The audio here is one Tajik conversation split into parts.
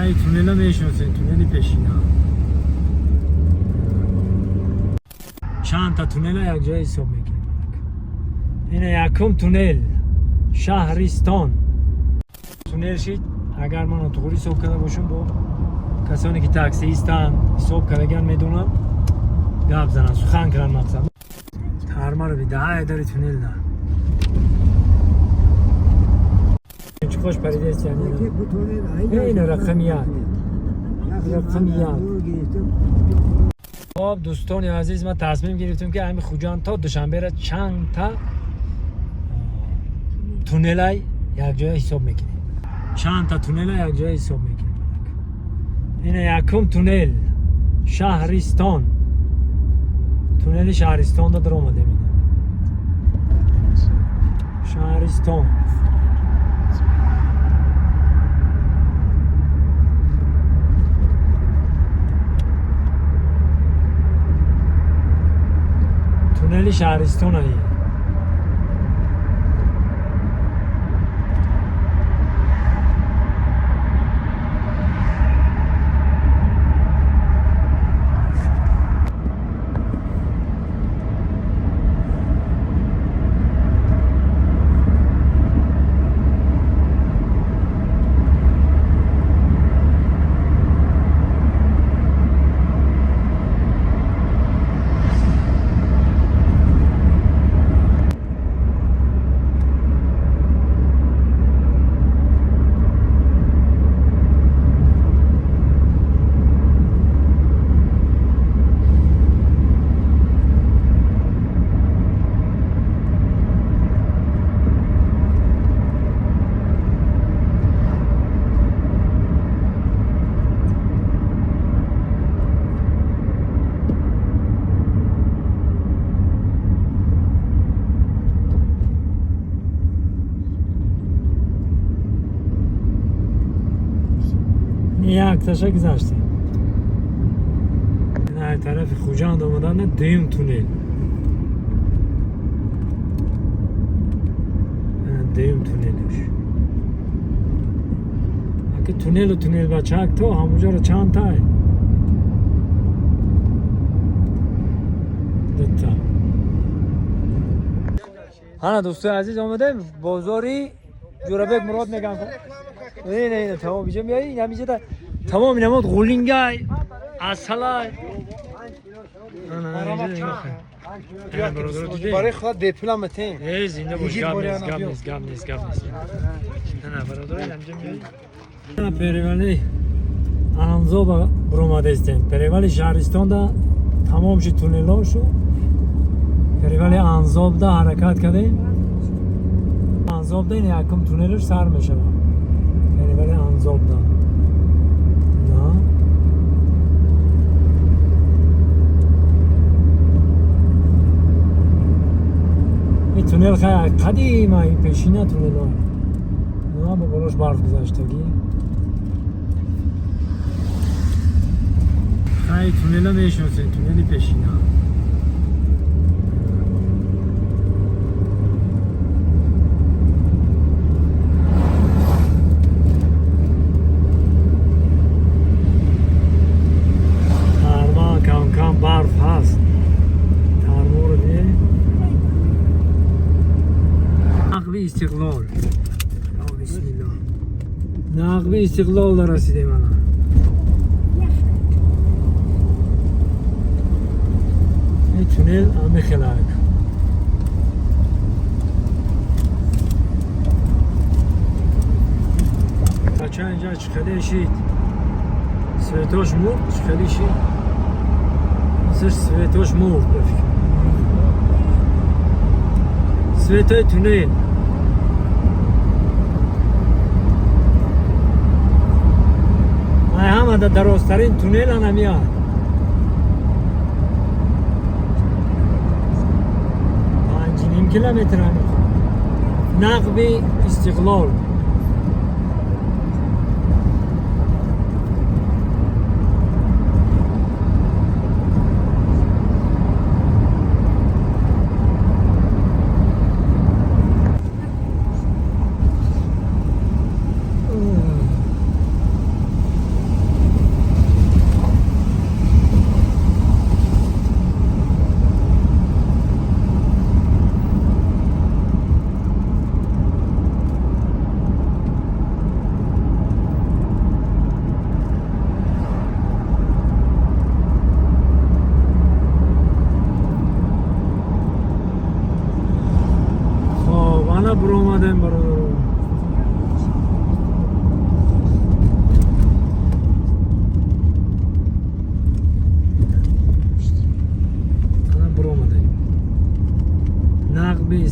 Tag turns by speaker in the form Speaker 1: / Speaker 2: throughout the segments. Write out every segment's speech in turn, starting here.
Speaker 1: Ай, туннела мешиносем, туннели пешина. Чанд та туннела якҷоя ҳисоб мекунем. Ина якум туннел, Шаҳристон. Туннел шид, агар ман нотуғри ҳисоб карда бошам, бо касоне ки таксиистанд, ҳисоб кардаган медонам, гап занам, сухан кунам мақсад. Тармаро бида, ай дари туннел на. Чӣ хош паридест, яъне. Ина рақами як. Рақами як. Хоб, дӯстони азиз, ман тасмим гирифтем, ки ҳами Хуҷанд то Душанбера чанд та туннелай якҷоя ҳисоб мекунем. Чанд та туннела якҷоя ҳисоб мекунем. Ина якум туннел, Шаҳристон. Туннели Шаҳристонда даромадем ина. Шаҳристон. Туннели Шаҳристон аи. Якташа гузаштем. Ина тарафи Хуҷанд омаданда дуюм туннел. Ина дуюм туннелш. Аки туннелу туннел бачак то ҳамуҷоро чанд тай? Дута. Ҳана, дӯстои азиз, омадем бозори Ҷӯрабек Мурод мегам. Ина, ина, тамом иҷо меои, ин ҳамиҷа тамом инамод ғулингай, асалай. Ана, ана, инҷо нигоҳ кун. Ана, бародаро, дидем?
Speaker 2: Барои худат бепулам метем.
Speaker 1: Э, зинда бош, гап нест, гап нест, гап нест, гап нест. Ана, бародаро, ҳамиҷа меои. Ана, перевали Анзоба буромадестем. Перевали Шаҳристонда тамом шуд туннелошу. Перевали Анзобда ҳаракат кардем. Анзобда ин якум туннелш сар мешавад. Перевали Анзобда. На. Ин туннел хеле қадима, ин пешина туннело. На, ба болош барф гузаштагӣ. Хай, туннела мешиносем, туннели пешина. Тарма кам кам барф ҳаст. Тарморо дидем. Нақби Истиқлол. О, бисмиллоҳ. Нақби Истиқлол расидем ана. Ин туннел ҳами хелак. Бача, инҷа чӣ хеле шид? Светош мурд, чӣ хеле шид? Мислш светош мурд, ба фикр. Светои туннел. Ай, ҳама дарозтарин туннел анамия. 5,5 километр ҳами. Нақби Истиқлол.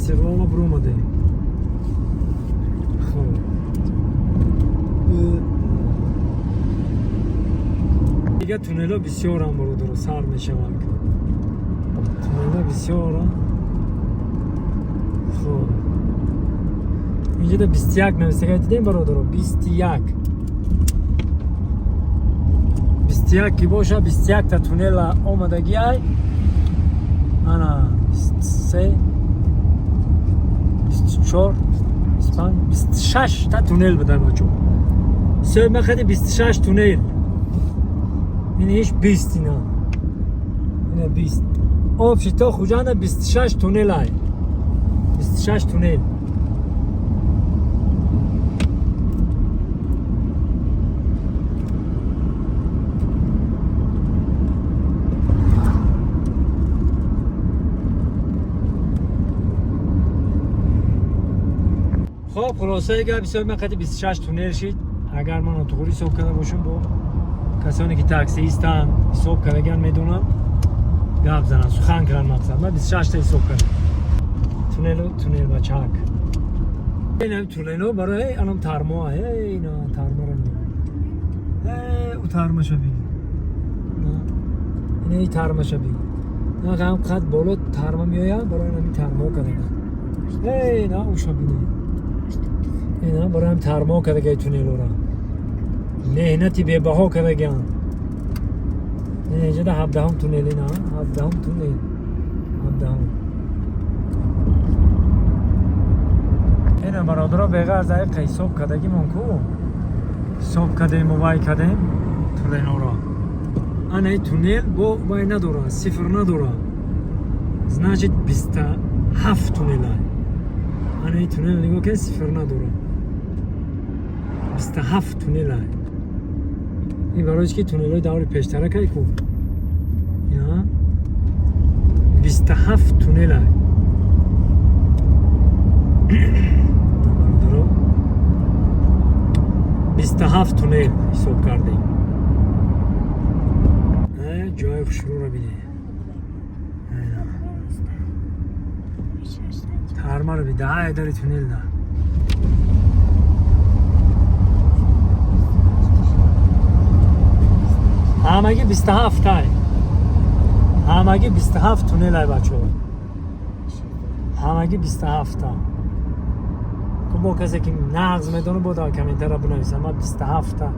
Speaker 1: Истиқлола буромадем. Хоб, дига туннело бисёрам, бародаро, сар мешавад, туннело бисёрам. Хоб, инҷода 21 нависага, дидем, бародаро? 21, 21 ки боша, 21-та туннела омадагиай. Ана 23, 24, 25, 26-та туннел буда, бачо. Се махади 26 туннел. Ин иш 20, ина 20. Общий то Хуҷанда 26 туннел ай, 26 туннел. Хоб, хулосаи гап, ҳисоби ман қати 26 туннел шид. Агар ман нотуғри ҳисоб карда бошам, бо касоне ки таксиистанд, ҳисоб кардаган медонам, гап занам, сухан кунам. Мақсад, ман 26 та ҳисоб кардам туннелу туннел бачак. Инам туннело барои анам тармо, ина тармаро, ӯ тармаша бин, ина тармаша бин, ҳам қад боло тарма меояд, барои ҳамин тармо кардаган. На, уша бинед, ина барои тармо кардагай туннелора, меҳнати бебаҳо кардагиан. Инҷода 17-ум туннел, ина 17-ум туннел, 17-ум. Ина, бародаро, беғарз аиқа ҳисоб кардагимон ку, ҳисоб кардем, вай кардем туннелора. Ана и туннел бо вай надора, сифр надора, значит, 27 туннела. Ана и туннел нигоҳ кен, сифр надора, 27 туннела. Ин барои ки туннелҳои даври пештара кай ку, ина 27 туннела, бародаро, 27 туннел ҳисоб кардем. Ҷои хушрӯро бине, тармаро би, даҳ дари туннел да. Ҳамагӣ 27-ай, ҳамагӣ 27 туннелай, бачаҳо, ҳамагӣ 27-та. Бо касе ки нағз медона, бо дар комментария бинависам. Ман 27-та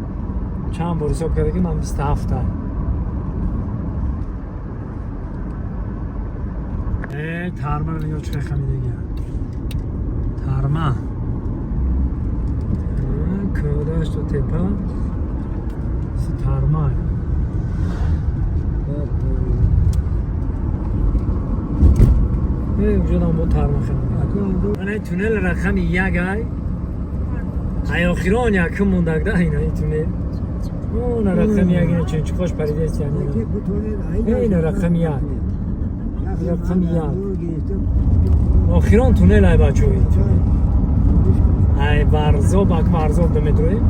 Speaker 1: чанд бор ҳисоб карда ки ман 27-та. Тармаро нигоҳ, чӣ хамидагия тарма кӯдашту тепа си тарма. Уҷодам бо тарма хамида. Ана туннел рақами як ай, ай охирон якум мондагда. Ина и туннел, она рақами як, ина чунчиқош паридест, яъни ина рақами як, рақами як, охирон туннел ай, бачаҳо. Туннел ай Варзоб, ак Варзоб да метроем,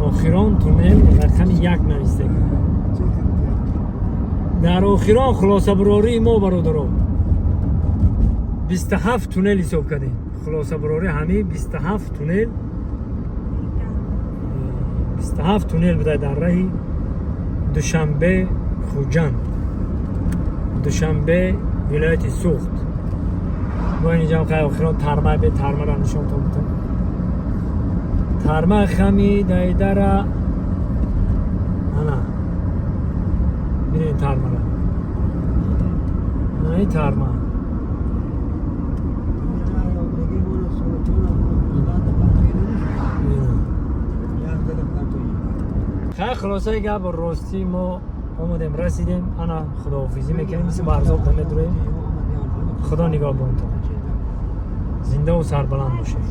Speaker 1: охирон туннел рақами як навистаг. Дар охирон хулосабурории мо, бародаро, 27 туннел ҳисоб кардем. Хулосабурорӣ ҳамин 27 туннел, 27 туннел буда дар раҳи Душанбе Хуҷанд, Душанбе вилояти Суғд. Бо инҷам қай охирон тарма бе, тармара нишон бутам. Тарма хами дайдара, ана бинед тармара, ана и тарма. Ина. Хай, хулосаи гап, ростӣ мо омадем, расидем. Ана худоҳофизӣ мекунем, мисли Варзоб медуроем. Худо нигоҳбонтон, зиндаву сарбаланд бошед.